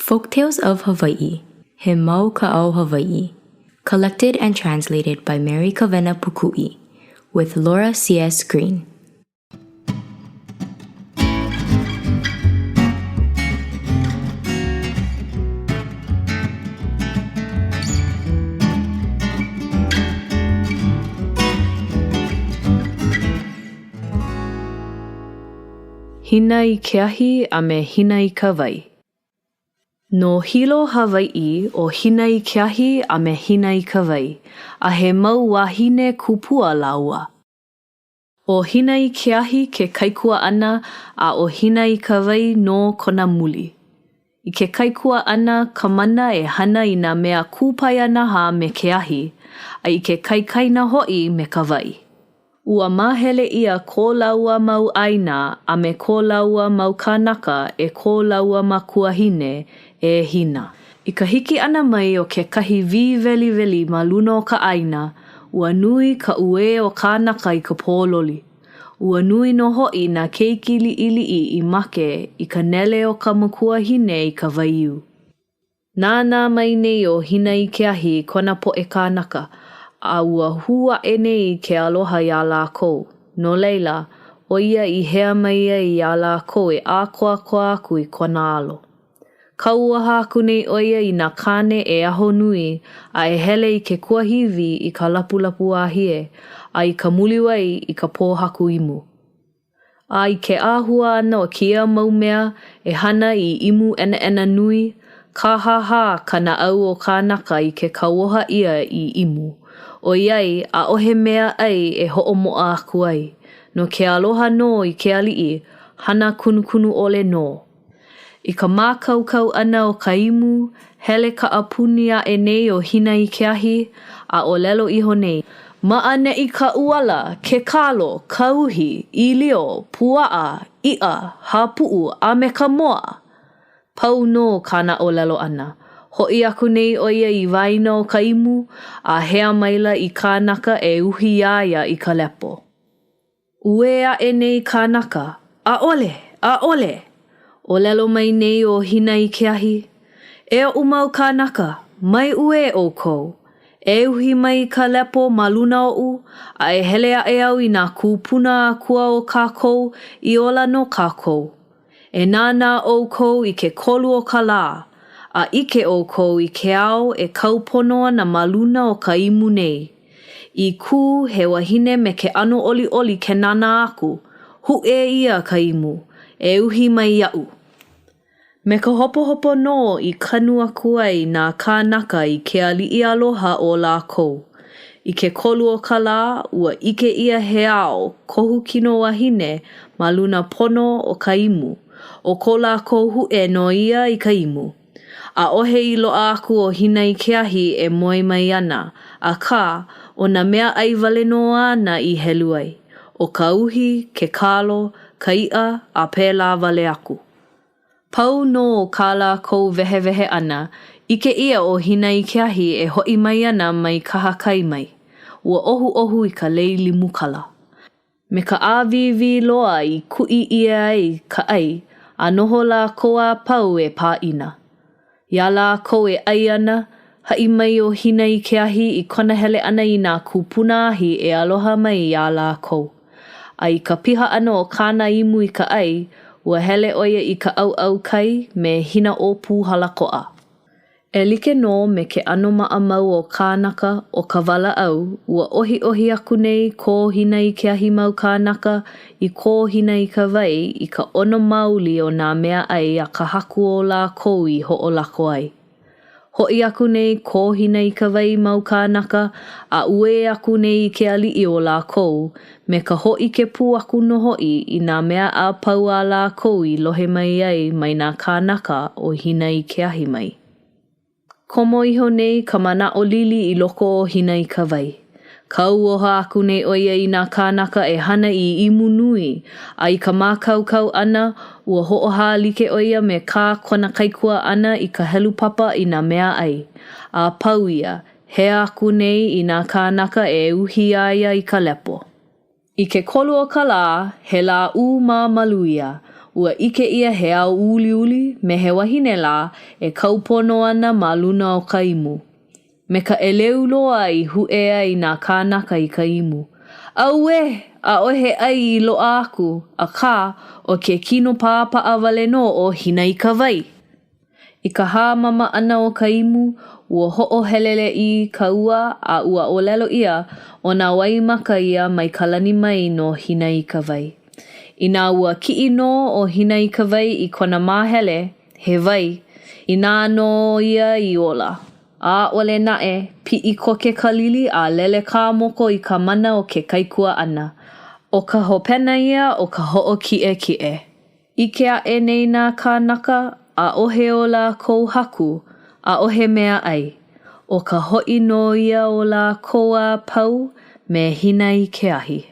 Folktales of Hawaii, He Mau Kaʻao Hawaiʻi, collected and translated by Mary Kawena Pukui, with Laura C.S. Green. Hina i ke ahi a me Hina i ka wai. No Hilo, Hawaiʻi ʻo Hina-i-ke-ahi a me Hina-i-ka-wai, a he mau wāhine kupua lāua. ʻO Hina-i-ke-ahi ke kaikuaʻana a ʻo Hina-i-ka-wai nō kona muli. I ke kaikuaʻana ka mana e hana i nā mea kūpaianaha me ke ahi, a i ke kaikaina hoʻi me ka wai. Ua māhele ʻia ko lāua mau ʻāina a me ko lāua mau kānaka e ko lāua makuahine, e Hina. I ka hiki ʻana mai o kekahi wī weliweli ma luna o ka ʻāina, ua nui ka uē o kānaka i ka pōloli. Ua nui nō hoʻi nā keiki liʻiliʻi i make i ka nele o ka makuahine i ka waiū. Nānā mai nei ʻo Hina-i-ke-ahi i kona poʻe kānaka, a ua hū aʻe nei ke aloha iā lākou, no laila, ʻo ia i hea mai ai iā lākou e ʻākoakoa aku i kona alo. Kauoha aku nei ʻo ia i nā kāne e ahonui a e hele i ke kuahiwi i ka lapulapu wāhie, a i ka muliwai i ka pōhaku imu. A i ke āhua ʻana o kēia mau mea e hana i imu ʻenaʻena nui, kāhāhā ka naʻau o kānaka i ke kauoha ʻia i imu, ʻoiai ʻaʻohe mea ʻai e hoʻomoʻa aku ai. No ke aloha nō i ke aliʻi, hana kunukunu ʻole nō. I ka mākaukau ʻana o ka imu, hele kaʻapuni aʻe nei ʻo Hina-i-ke-ahi, a ʻōlelo iho nei, Ma ʻaneʻi ka ʻuala, ke kalo, ka uhi, ʻīlio, puaʻa, iʻa, hāpuʻu, a me ka moa! Pau nō kāna ʻōlelo ʻana. Hoʻi aku nei ʻo ia i waena o ka imu, a hea maila i kānaka e uhi iā ia i ka lepo. Uē aʻe nei kānaka, ʻAʻole! ʻAʻole! ʻŌlelo mai nei ʻo Hina-i-ke-ahi, E oʻu mau kānaka, mai uē ʻoukou. E uhi mai i ka lepo ma luna oʻu, a e hele aʻe au i nā kūpuna akua o kākou i ola nō kākou. E nānā ʻoukou i ke kolu o ka lā, a ʻike ʻoukou i ke ao e kau pono ana ma luna o ka imu nei. I kū he wahine me ke ʻano ʻoliʻoli ke nānā aku, huʻe ʻia ka imu, e uhi mai iaʻu. Me ka hopohopo nō i kanu aku ai nā kānaka i ke aliʻi aloha o lākou. I ke kolu o ka lā, ua ʻike ʻia he ao kohu kino wahine ma luna pono o ka imu, ʻo ko lākou huʻe nō ia i ka imu. ʻAʻohe i loaʻa aku ʻo Hina-i-ke-ahi e moe mai ana, akā, ʻo nā mea ʻai wale nō āna i helu ai, ʻo ka uhi, ke kalo, ka iʻa, a pēlā wale aku. Pau nō kā lākou wehewehe ʻana, ʻike ʻia ʻo Hina-i-ke-ahi e hoʻi mai ana mai kahakai mai. Ua ʻohuʻohu i ka lei limu kala. Me ka ʻāwīwī loa i kuʻi ʻia ai ka ʻai, a noho lākou a pau e pāʻina. Iā lākou e ʻai ana, haʻi mai ʻo Hina-i-ke-ahi i kona hele ʻana i nā kūpuna ahi e aloha mai iā lākou. A i ka piha ʻana o kāna imu i ka ʻai, ua hele ʻo ia i ka ʻauʻau kai me Hinaʻōpūhalakoʻa. E like nō me ke ʻano maʻamau o kānaka o ka walaʻau, ua ʻohiʻohi aku nei ko Hina-i-ke-ahi mau kānaka i ko Hina-i-ka-wai i ka ʻono maoli o nā meaʻai a ka haku o lākou i hoʻolako ai. Hoʻi aku nei ko Hina-i-ka-wai mau kānaka a uē aku nei i ke aliʻi o lākou, me ka hōʻike pū aku nō hoʻi i nā mea a pau a lākou i lohe mai ai mai nā kānaka o Hina-i-ke-ahi mai. Komo iho nei ka manaʻo lili i loko o Hina-i-ka-wai. Kauoha aku nei ʻo ia i nā kānaka e hana i imu nui, a i ka mākaukau ʻana, ua hoʻohālike ʻo ia me kā kona kaikuaʻana i ka helu papa i nā meaʻai. A pau ia, Hea aku nei i nā kānaka e uhi iā ia i ka lepo. I ke kolu o ka lā, he lā ʻūmāmalu ia. Ua ʻike ʻia he ao uliuli me he wahine lā e kau pono ana ma luna o ka imu. Me ka ʻeleu loa i huʻe ai nā kānaka i ka imu. Auē! ʻAʻohe ʻai i loaʻa aku, akā, ʻo ke kino pāpaʻa wale nō o Hina-i-ka-wai! I ka hāmama ʻana o ka imu, ua hoʻoheleleʻi ka ua a ua ʻōlelo ʻia, ʻo nā waimaka ia mai ka lani mai no Hina-i-ka-wai. Inā ua kiʻi nō ʻo Hina-i-ka-wai i kona māhele, he wai, inā nō ia i ola. ʻAʻole naʻe, piʻi koke ka lili a lele ka moko i ka mana o ke kaikuaʻana. ʻO ka hopena ia o ka hoʻokiʻekiʻe. ʻIke aʻe nei nā kānaka, ʻaʻohe o lākou haku, ʻaʻohe meaʻai. ʻO ka hoʻi nō ia o lākou a pau me Hina-i-ke-ahi.